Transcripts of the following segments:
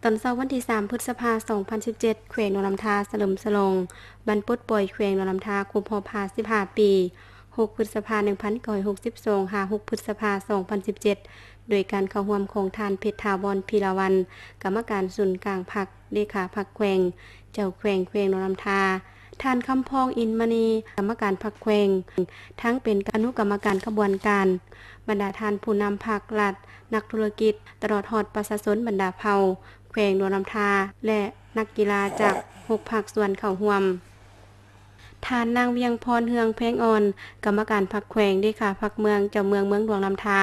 ຕອນເຊົ້າວັນທີສາມ ພຶດສະພາ ສອງພັນສິບເຈັດ ແຂວງຫຼວງນ້ຳທາສະເຫຼີມສະຫຼອງວັນປົດປ່ອຍແຂວງຫຼວງນ້ຳທາຄົບຮອບຫ້າສິບຫ້າປີ, ຫົກ ພຶດສະພາ ໜຶ່ງພັນເກົ້າຮ້ອຍຫົກສິບສອງ ຫາ ຫົກ ພຶດສະພາ ສອງພັນສິບເຈັດ ໂດຍການເຂົ້າຮ່ວມຂອງທ່ານ ເພັດຖາວອນ ພີລາວັນ ກຳມະການສູນກາງພັກ, ເລຂາພັກແຂວງ, ເຈົ້າແຂວງແຂວງຫຼວງນ້ຳທາ, ທ່ານ ຄຳພອງ ອິນມະນີ ກຳມະການພັກແຂວງ, ທັງເປັນອະນຸກຳມະການຂະບວນການ, ບັນດາທ່ານຜູ້ນຳພັກລັດ, ນັກທຸລະກິດ, ຕະຫຼອດຮອດປະຊາຊົນບັນດາເຜົ່າແຂວງຫຼວງນ້ຳທາ ແລະ ນັກກິລາຈາກຫົກພາກສ່ວນເຂົ້າຮ່ວມ. ທ່ານ ນາງ ວຽງພອນ ເຮືອງແພງອ່ອນ ກຳມະການພັກແຂວງ, ເລຂາພັກເມືອງ, ເຈົ້າເມືອງເມືອງຫຼວງນ້ຳທາ,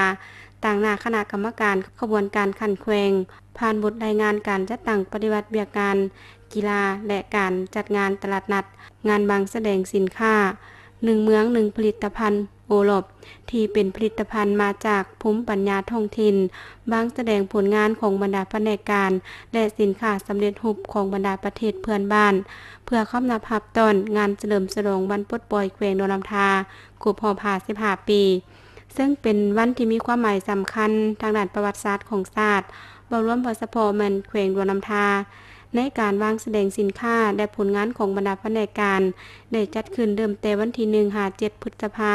ຕາງໜ້າຄະນະກຳມະການຂະບວນການຂັ້ນແຂວງ, ຜ່ານບົດລາຍງານການຈັດຕັ້ງປະຕິບັດວຽກງານກິລາ ແລະ ການຈັດງານຕະຫຼາດນັດ, ງານວາງສະແດງສິນຄ້າ ໜຶ່ງເມືອງໜຶ່ງຜະລິດຕະພັນໂອລອບ ທີ່ເປັນຜະລິດຕະພັນມາຈາກພູມປັນຍາທ້ອງຖິ່ນ, ວາງສະແດງຜົນງານຂອງບັນດາພະແນກການ ແລະ ສິນຄ້າສຳເລັດຮູບຂອງບັນດາປະເທດເພື່ອນບ້ານ ເພື່ອຄຳນັບຮັບຕ້ອນງານສະເຫຼີມສະຫຼອງວັນປົດປ່ອຍແຂວງຫຼວງນ້ຳທາຄົບຮອບຫ້າສິບຫ້າປີ. ເຊິ່ງເປັນວັນທີ່ມີຄວາມໝາຍສຳຄັນທາງດ້ານປະຫວັດສາດຂອງຊາດ, ເວົ້າລວມວ່າສະເພາະແມ່ນແຂວງຫຼວງນ້ຳທາ ໃນການວາງສະແດງສິນຄ້າ ແລະ ຜົນງານຂອງບັນດາພະແນກການ ໄດ້ຈັດຂຶ້ນເລີ່ມແຕ່ວັນທີໜຶ່ງ ຫາ ເຈັດ ພຶດສະພາ.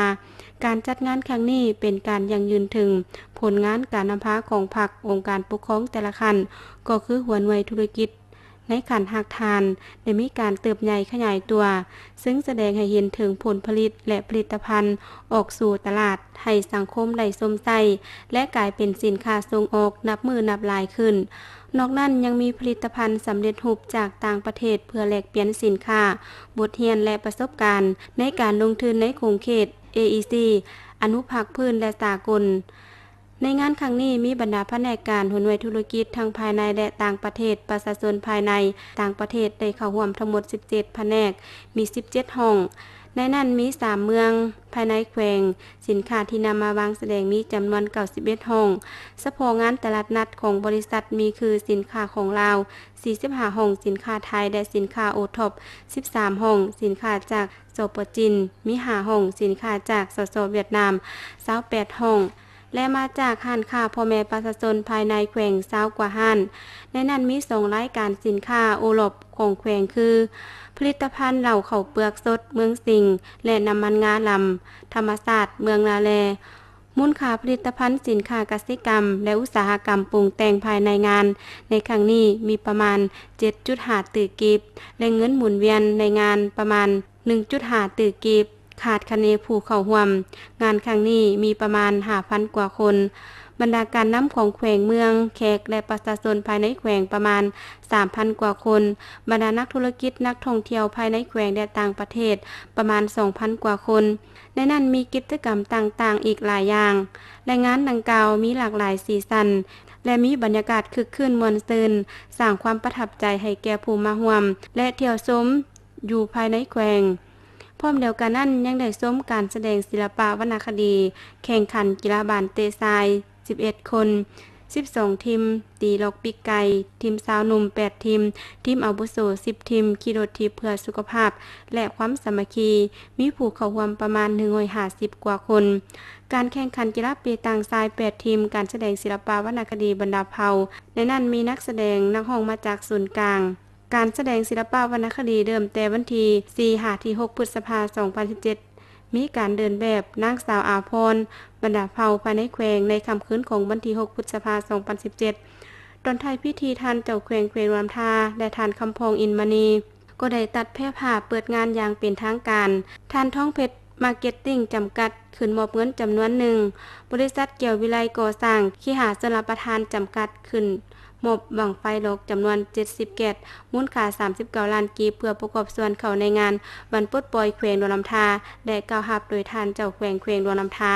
ການຈັດງານຄັ້ງນີ້ເປັນການຢັ້ງຢືນເຖິງຜົນງານການນຳພາຂອງພັກ, ອົງການປົກຄອງແຕ່ລະຂັ້ນ, ກໍຄືຫົວໜ່ວຍທຸລະກິດ ໃນຂັ້ນຮາກຖານໄດ້ມີການເຕີບໃຫຍ່ຂະຫຍາຍຕົວ, ເຊິ່ງສະແດງໃຫ້ເຫັນເຖິງຜົນຜະລິດ ແລະ ຜະລິດຕະພັນອອກສູ່ຕະຫຼາດໃຫ້ສັງຄົມໄດ້ຊົມໃຊ້ ແລະ ກາຍເປັນສິນຄ້າສົ່ງອອກນັບມື້ນັບຫຼາຍຂຶ້ນ. ນອກນັ້ນຍັງມີຜະລິດຕະພັນສຳເລັດຮູບຈາກຕ່າງປະເທດເພື່ອແລກປ່ຽນສິນຄ້າ, ບົດຮຽນ ແລະ ປະສົບການໃນການລົງທຶນໃນຂົງເຂດ ເອອີຊີ ອະນຸພາກພື້ນ ແລະ ສາກົນ. ໃນງານຄັ້ງນີ້ມີບັນດາພະແນກການ, ຫົວໜ່ວຍທຸລະກິດທັງພາຍໃນ ແລະ ຕ່າງປະເທດ, ປະຊາຊົນພາຍໃນ, ຕ່າງປະເທດ ໄດ້ເຂົ້າຮ່ວມທັງໝົດສິບເຈັດພະແນກ, ມີສິບເຈັດຫ້ອງ, ໃນນັ້ນມີສາມເມືອງພາຍໃນແຂວງ. ສິນຄ້າທີ່ນຳມາວາງສະແດງມີຈຳນວນເກົ້າສິບເອັດຫ້ອງ. ສະເພາະງານຕະຫຼາດນັດຂອງບໍລິສັດມີຄືສິນຄ້າຂອງລາວສີ່ສິບຫ້າຫ້ອງ, ສິນຄ້າໄທ ແລະ ສິນຄ້າໂອທັອບສິບສາມຫ້ອງ, ສິນຄ້າຈາກ ສປ ຈີນ ມີຫ້າຫ້ອງ, ສິນຄ້າຈາກ ສສ ຫວຽດນາມຊາວແປດຫ້ອງ ແລະ ມາຈາກຮ້ານຄ້າພໍ່ແມ່ປະຊາຊົນພາຍໃນແຂວງຊາວກວ່າຮ້ານ. ໃນນັ້ນມີສອງລາຍການສິນຄ້າໂອລອບຂອງແຂວງຄື ຜະລິດຕະພັນເຫຼົ້າເຂົ້າເປືອກສົດເມືອງສິງ ແລະ ນ້ຳມັນງາລຳທຳມະຊາດເມືອງນາແລ. ມູນຄ່າຜະລິດຕະພັນສິນຄ້າກະສິກຳ ແລະ ອຸດສາຫະກຳປຸງແຕ່ງພາຍໃນງານໃນຄັ້ງນີ້ມີປະມານເຈັດຈຸດຫ້າຕື້ກີບ ແລະ ເງິນໝູນວຽນໃນງານປະມານ ໜຶ່ງຈຸດຫ້າຕື້ກີບ. ຄາດຄະເນຜູ້ເຂົ້າຮ່ວມງານຄັ້ງນີ້ມີປະມານຫ້າພັນກວ່າຄົນ. ບັນດາການນຳຂອງແຂວງເມືອງ, ແຂກ ແລະ ປະຊາຊົນພາຍໃນແຂວງປະມານສາມພັນກວ່າຄົນ. ບັນດານັກທຸລະກິດ, ນັກທ່ອງທ່ຽວພາຍໃນແຂວງ ແລະ ຕ່າງປະເທດປະມານສອງພັນກວ່າຄົນ. ໃນນັ້ນມີກິດຈະກຳຕ່າງໆອີກຫຼາຍຢ່າງ ແລະ ງານດັ່ງກ່າວມີຫຼາກຫຼາຍສີສັນ ແລະ ມີບັນຍາກາດຄຶກຄື້ນມ່ວນຊື່ນ, ສ້າງຄວາມປະທັບໃຈໃຫ້ແກ່ຜູ້ມາຮ່ວມ ແລະ ທ່ຽວຊົມ ຢູ່ພາຍໃນແຂວງ. ພ້ອມດຽວກັນນັ້ນ ຍັງໄດ້ຊົມການສະແດງສິລະປະວັນນະຄະດີ, ແຂ່ງຂັນກິລາບານເຕະຊາຍສິບເອັດຄົນ, ສິບສອງທີມຕີລັອກປີກໄກ່, ທີມຊາວໜຸ່ມແປດທີມ, ທີມອາວຸໂສສິບທີມ, ຂີ່ລົດຖີບເພື່ອສຸຂະພາບ ແລະ ຄວາມສາມັກຄີ, ມີຜູ້ເຂົ້າຮ່ວມປະມານໜຶ່ງຮ້ອຍຫ້າສິບກວ່າຄົນ. ການແຂ່ງຂັນກິລາເປຕັງຊາຍແປດທີມ, ການສະແດງສິລະປະວັນນະຄະດີບັນດາເຜົ່າ, ໃນນັ້ນມີນັກສະແດງ, ນັກຮ້ອງມາຈາກສູນກາງ. ການສະແດງສິລະປະວັນນະຄະດີເລີ່ມແຕ່ວັນທີສີ່ ຫາ ທີຫົກ ພຶດສະພາ ສອງພັນສິບເຈັດ, ມີການເດີນແບບນາງສາວອາພອນ ບັນດາເຜົ່າພາຍໃນແຂວງ ໃນຄ່ຳຄືນຂອງວັນທີຫົກ ພຶດສະພາ ສອງພັນສິບເຈັດ. ຕອນທ້າຍພິທີ ທ່ານເຈົ້າແຂວງແຂວງຫຼວງນ້ຳທາ ແລະ ທ່ານ ຄຳພອງ ອິນມະນີ ກໍໄດ້ຕັດແພພາເປີດງານຢ່າງເປັນທາງການ. ທ່ານ ທອງເພັດ ມາເກັດຕິງ ຈຳກັດ ຂຶ້ນມອບເງິນຈຳນວນໜຶ່ງ, ບໍລິສັດແກ້ວວິໄລກໍ່ສ້າງເຄຫະຊົນລະປະທານ ຈຳກັດ ຂຶ້ນມອບບັ້ງໄຟຫຼອກຈຳນວນເຈັດສິບແກັດ ມູນຄ່າສາມສິບເກົ້າລ້ານກີບ ເພື່ອປະກອບສ່ວນເຂົ້າໃນງານວັນປົດປ່ອຍແຂວງຫຼວງນ້ຳທາ ແລະ ກ່າວຮັບໂດຍທ່ານເຈົ້າແຂວງແຂວງຫຼວງນ້ຳທາ.